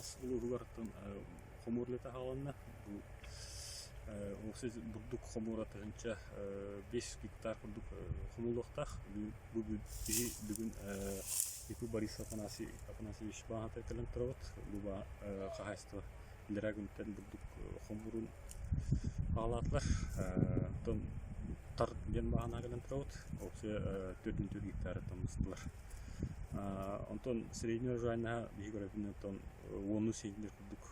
Хаҥалас улууһугар хомуур үлэтэ хааланна. Бу уопсай бурдук хомуура 1005 гектар курдук хомуллуохтаах. Бу биһи бүгүн Якут Борис Афанасий Афанасьевич бааһата кэлэн турабыт. Бу хаһаайыстыба иллэрээ күнтэн бурдук хомуурун аҕалаатылар. Оттон тар диэн бааһына кэлэн турабыт. Уопсайа 4 гектарыттан мустулар. Онтон средний урожайнаһа биһиги көрөбүн оттон уонну сиэннэр курдук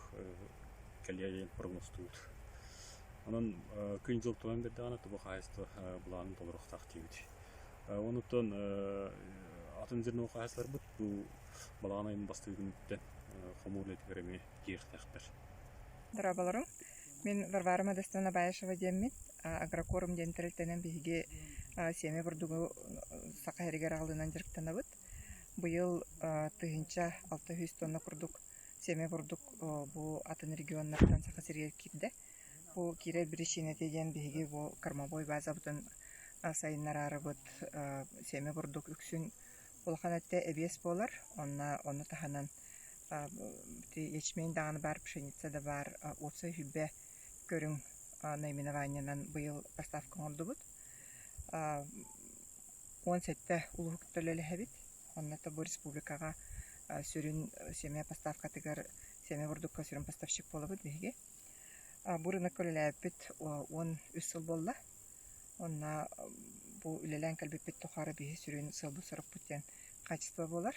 кэлиэ диэн прогнозтуубут. Онон күн-дьыл туран биэрдэҕинэ туба хаһаайыстыба былаанын толоруохтаах диибит. Онуттан атын зерновой хаһаайыстыбаларбыт бу балаҕан айын бастакы күнүттэн хомуур үлэтигэр эмиэ киириэхтээхтэр. Дорооболоруҥ. Мин Варвара Модестовна Баишева диэммин. Агрокорум диэн тэрилтэнэн биһиги сиэмэ бурдугу Саха сиригэр аҕалыынан дьарыктанабыт. Быйыл 1600 тонна курдук сиэмэ бурдук бу атын регионнартан Саха сиригэр киирдэ. Бу киирэр биричиинэтэ диэн биһиги бу кормовой базабытын сайыннараарыбыт сиэмэ бурдук үксүн улахан өттө эбиэс буолар. Онно ону таһынан ячмень даҕаны баар, пшеница да баар, уопсай сүүрбэ көрүҥ наименованиенан быйыл поставка оҥордубут. 17 улууһу кытта үлэлэһэбит. Онно бу республикаҕа сүрүн сэмэ поставкатыгар сэмэ бурдукка сүрүн поставщик буолабыт биһиги. Бу рынокка үлэлээбиппит 13 сыл буолла. Онно бу үлэлээн кэлбиппит тухары биһи сүрүн сыалбыт-сорукпут диэн качество буолар.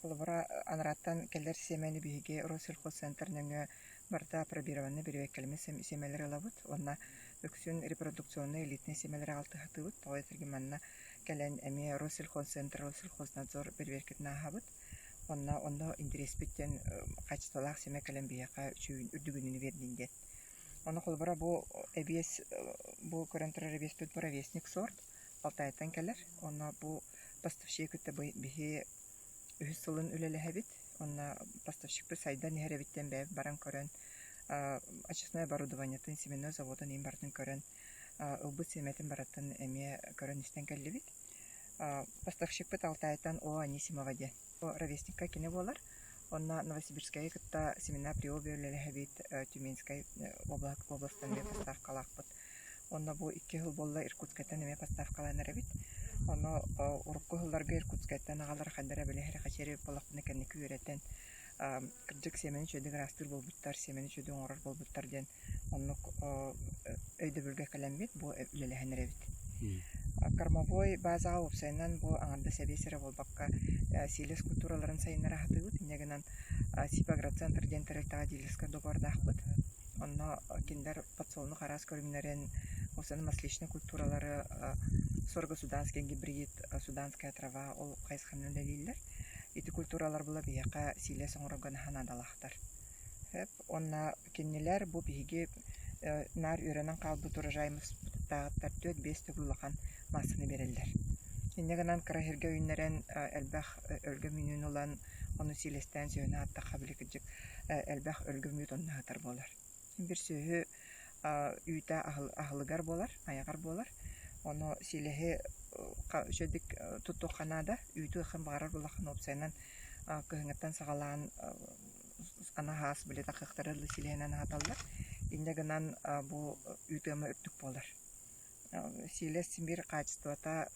Холобура, анарааттан кэлэр сиэмэни биһиги Россельхозцентр нөҥүө барыта апробированнай бэрэбиэркэлэммит сиэмэлэри ылабыт уонна үксүн репродукционнай элитнэй сиэмэлэри алтыһатыыбыт. Тоҕо диэтэргин манна кэлэн эмиэ Россельхозцентр, Россельхознадзор бэрэбиэркэтин ааһабыт. Онно онно интэриэспит диэн хаачыстыбалаах сиэмэ кэлэн биһиэхэ үчүгүн үрдүгүнүн биэрдин диэн. Ону холобура бу эбиэс бу көрөн турар эбиэспит Буровестник сорт Алтайтан кэлэр. Онно бу поставщигы кытта биһи үһүс сылын үлэлэһэбит. Онно поставщикпыт сайдан иһэр эбит диэн бэйэбит баран көрөн, очистной оборудованиетын, семенной заводун иһин барытын көрөн, ылбыт сиэмэтин барытын эмиэ көрөн-истэн кэллибит. Поставщикпыт Алтайтан О. Анисимова диэн. Ровесникка кини буолар. Онно Новосибирскайы кытта семена Приобе үлэлэһэбит, Тюменскай областан эмиэ поставкалаахпыт. Онно бу икки сыл буолла Иркутскайтан эмиэ поставкалаан эрэбит. Ону урукку сылларга Иркутскайтан аҕалар хайдах эрэ били хэрэхэчиэри буоллахпына кэнники үөрэтэн кырдьык сиэмэни үчүгэйдик ыраастыыр буолбуттар, сиэмэни үчүгэйдик оҥорор буолбуттар диэн оннук өйдөбүлгэ кэлэммит бу үлэлэһэн эрэбит. Кормовой базаҕа уопсайынан бу аҥардас эбиэс эрэ буолбакка сиилэс культураларын сайыннара сатыыбыт. Инньэ гынан Сибагроцентр диэн тэрилтэҕэ дилерскэй договордаахпыт. Онно кинилэр подсолнух араас көрүҥнэрин, уопсайынан масличнай культуралары, сорго-суданский гибрид, суданская трава ол хайысханан үлэлииллэр. Ити культуралар була биһиэхэ сиилэс оҥорорго наһаа наадалаахтар. Сөп. Уонна кинилэр бу биһиги наар үөрэнэн хаалбыт урожайыммытыттааҕыттар 4-5 төгүл улахан маассаны биэрэллэр. Инньэ гынан кыра сиргэ үүннэрэн элбэх өлгөм үүнүүнү ылан, ону сиилэстээн сүөһүнү аһаттахха били кырдьык элбэх өлгөм үүт онно аһатар буолар. Биир сүөһү үүтэ аһылыгар буолар, айаҕар буолар. Ону сиилэһи үчүгэйдик туттуохха наада. Үүтү ыаххын баҕарар буоллаххына уопсайынан кыһыҥҥыттан саҕалаан анаһаас били такыахтары силиһинэн аһаталлар. Инньэ гынан бу үүт ыама үрдүк буолар. Сиилэс син биир хаачыстыбата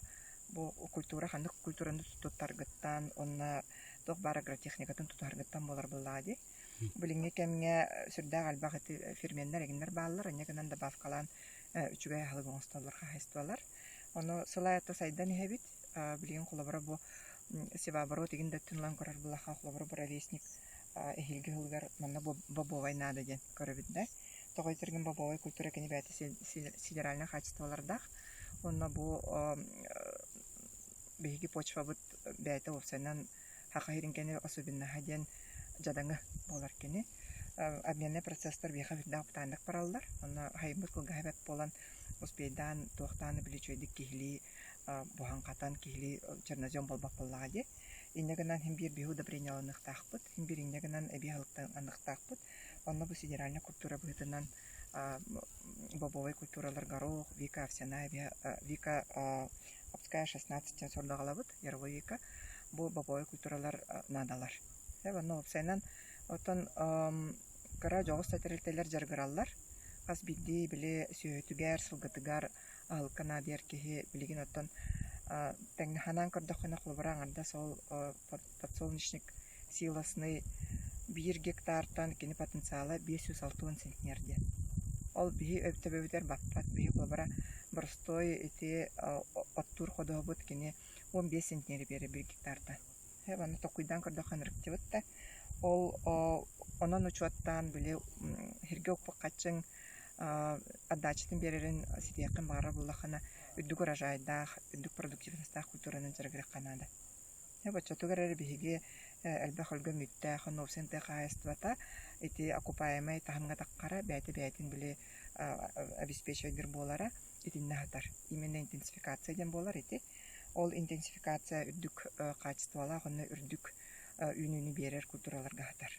бу культура ханнык культураны туттаргыттан уонна туох баар агротехникатын тутуһаргыттан буолар буоллаҕа дии. Билиҥҥи кэмҥэ сүрдээх элбэх ити ферменнэр эҥиннэр бааллар, инньэ гынан добавкалаан үчүгэй аһылык оҥостоллор хаһаайыстыбалар. Ону сыл аайы сайдан иһэбит. Билигин холобура бу севооборот игин да өттүн ылан көрөр буоллахха, холобура Буровестник эһиилги сылыгар манна бобовай наада диэн көрөбүт да. Тоҕо этэргин бобовай культура кини бэйэтэ сидеральнай хаачыстыбалардаах. Уонна бу биһиги почвабыт бэйэтэ уопсайынан Саха сирин кини особенноһа диэн дьадаҥы буолар кини. Обменнай процесстар биһиэхэ сүрдээх бытааннык бараллар. Онно сайыммыт кылгаһа бэрт буолан успейдаан туохтаан били үчүгэйдик киһилии буһан-хатан киһилии чернозем буолбат буоллаҕа дии. Инньэ гынан син биир биһи удобрениеланыахтаахпыт, син биир инньэ гынан эбии аһылыктаныахтаахпыт. Онно бу федеральнай культура быһыытынан бобовай культуралар горох, вика овсяная, вика Обская 16 диэн сордоҕолобут, яровой вика. Бу бобовай культуралар наадалар. Онно уопсайынан Оттон кыра дьоҕус да тэрилтэлэр дьарыгыраллар. Хас биирдии били сүөһүтүгэр, сылгытыгар аһылыкка наадыйар киһи билигин оттон тэҥнэһэн көрдөххүнэ, холобура, аҥардас ол подсолнечник силосный биир гектартан кини потенциала 560 центнер диэн. Ол биһи төбөбүтүгэр баппат. Биһи холобура боростуой ити оттуур ходуһабыт кини 15 центнери биэрэр биир гектартан. Манна толкуйдаан көрдөххө ынырыктыбыт да. Ол онон учуоттаан били сиргэ укпут хаччыҥ отдачатын биэрэрин ситиэххин баҕарар буоллаххына үрдүк урожайдаах, үрдүк продуктивностаах культуранан дьарыгырыахха наада. Дьэ, боччотугар эрэ биһиги элбэх өлгөм үүттээх Новсин тыа хаһаайыстыбата ити окупаемай таһымҥа таххара бэйэтэ-бэйэтин били обеспечивайдыыр буолара итиннэ сытар. Именно интенсификация диэн буолар ити. Ол интенсификация үрдүк хаачыстыбалаах уонна үрдүк үүнүүнү биэрэр культураларга сытар.